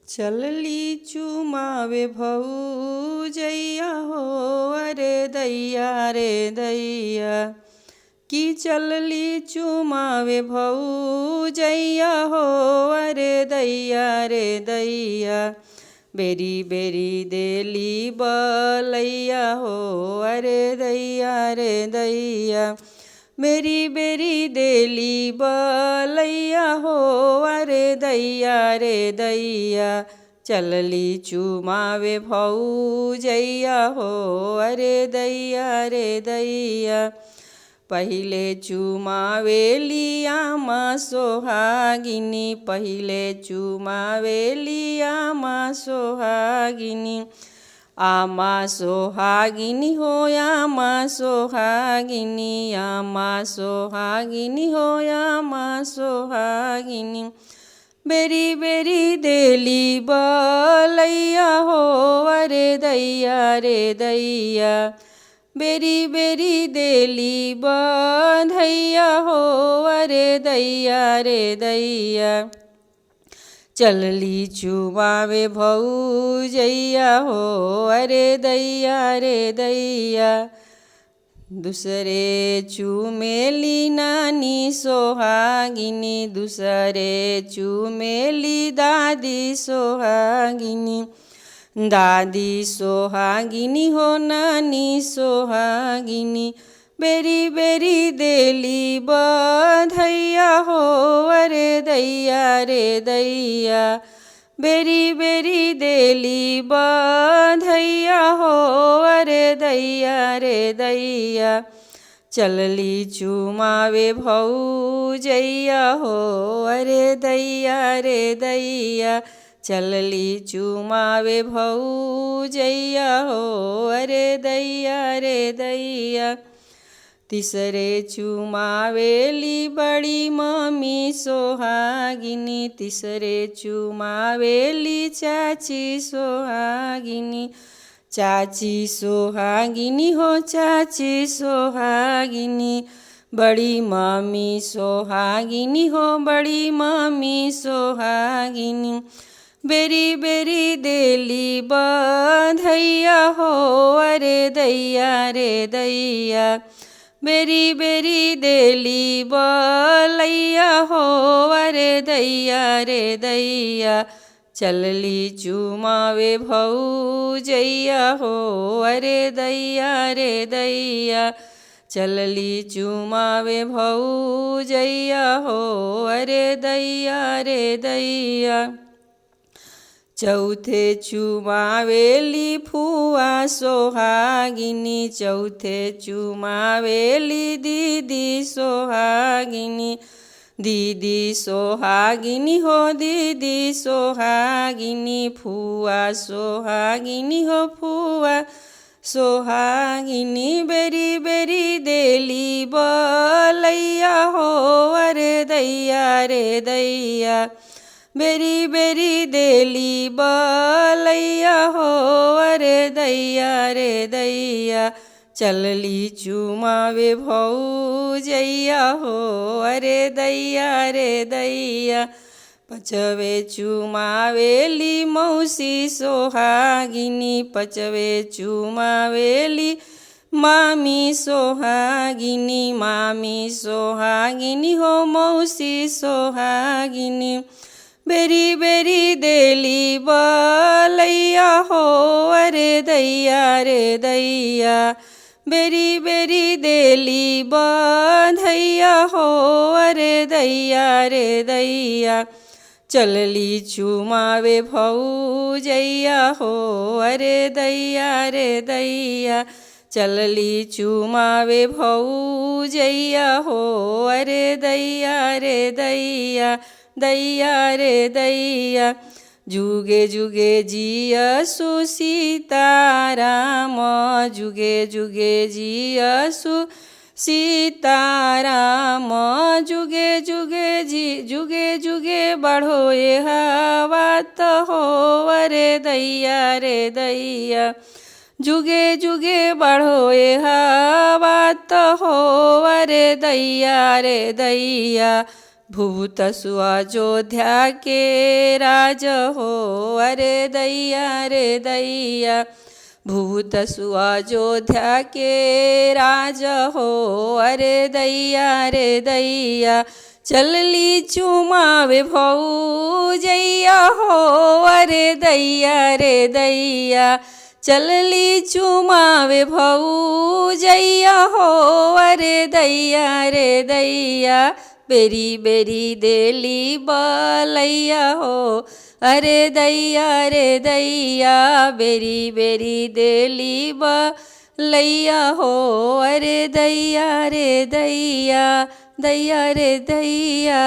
चलली चुमावे भौजैया हो अरे दैया रे दैया। की चलली चुमावे भौजैया हो अरे दैया रे दैया। बेरी बेरी देली बलैया हो अरे दैया रे दैया। बेरी बेरी देली बलैया हो अरे दैया रे दैया। चलली चुमावे भौजैया हो अरे दैया रे दैया। पहिले चुमावेली आमा सोहागिनी, पहिले चुमावेली आमा सोहागिनी। आमा सोहागिनी हो आमा सोहागिनी, आमा सोहागिनी हो आमा सोहागिनी। बेरी बेरी देली बलैया हो अरे दैया रे दैया। बेरी बेरी देली बधैया हो अरे दैया रे दैया। चलली चुमावे भौजैया हो अरे दैया रे दैया। दूसरे चुमेली नानी सोहागिनी, दूसरे चुमेली दादी सोहागिनी। दादी सोहागिनी हो नानी सोहागिनी। बेरी बेरी देली बधैया हो अरे दैया रे दैया। बेरी बेरी देली बधैया हो अरे दैया रे दैया। चलली चुमावे भौजैया हो अरे दैया रे दैया। चलली चुमावे भौजैया हो अरे दैया रे दैया। तीसरे चुमावेली बड़ी मम्मी सोहागिनी, तीसरे चुमावेली चाची सोहागिनी। चाची सोहागिनी हो चाची सोहागिनी। बड़ी मम्मी सोहागिनी हो बड़ी मम्मी सोहागिनी। बेरी बेरी देली बधैया हो अरे दैया रे दैया। बेरी बेरी देली बलैया हो अरे दैया रे दैया। चलली चुमावे भौजैया हो अरे दैया रे दैया। चलली चुमावे भौजैया हो अरे दैया रे दैया। चौथे चुमावेली फुआ सोहागिनी, चौथे चुमावेली दीदी सोहागिनी। दीदी सोहागिनी हो दीदी सोहागिनी। फुआ सोहागिनी हो फुआ सोहागिनी। बेरी बेरी देली बलैया हो अरे दैया रे दैया। बेरी बेरी देली बलैया हो अरे दैया रे दैया। चलली चुमावे भौजैया हो अरे दैया रे दैया। पचवे चुमावेली मौसी सोहागिनी, पचवे चुमावेली मामी सोहागिनी। मामी सोहागिनी हो मौसी सोहागिनी। बेरी बेरी देली बलैया हो अरे दैया रे दैया। बेरी बेरी देली बधैया हो अरे दैया रे दैया। चलली चुमावे भौजैया हो अरे दैया रे दैया। चलली चुमावे भौजैया हो अरे दैया रे दैया। दैया रे दैया। जुगे जुगे जियसु सीताराम, जुगे जुगे जियसु सीताराम। जुगे जुगे जी जुगे जुगे बढ़ो ये बात हो अरे दैया रे दैया। जुगे जुगे बढ़ो ये बात हो अरे दैया रे दैया। भूत अयोध्या के राज हो, अरे दैया रे दैया। भूत अयोध्या के राज हो, अरे दैया रे दैया। चलली चुमावे भौजैया हो, अरे दैया रे दैया। चलली चुमावे भौजैया हो, अरे दैया रे दैया। बेरी बेरी देली बलैया हो, अरे दैया रे दैया। बेरी बेरी देली बलैया हो, अरे दैया रे दैया, दैया रे दैया।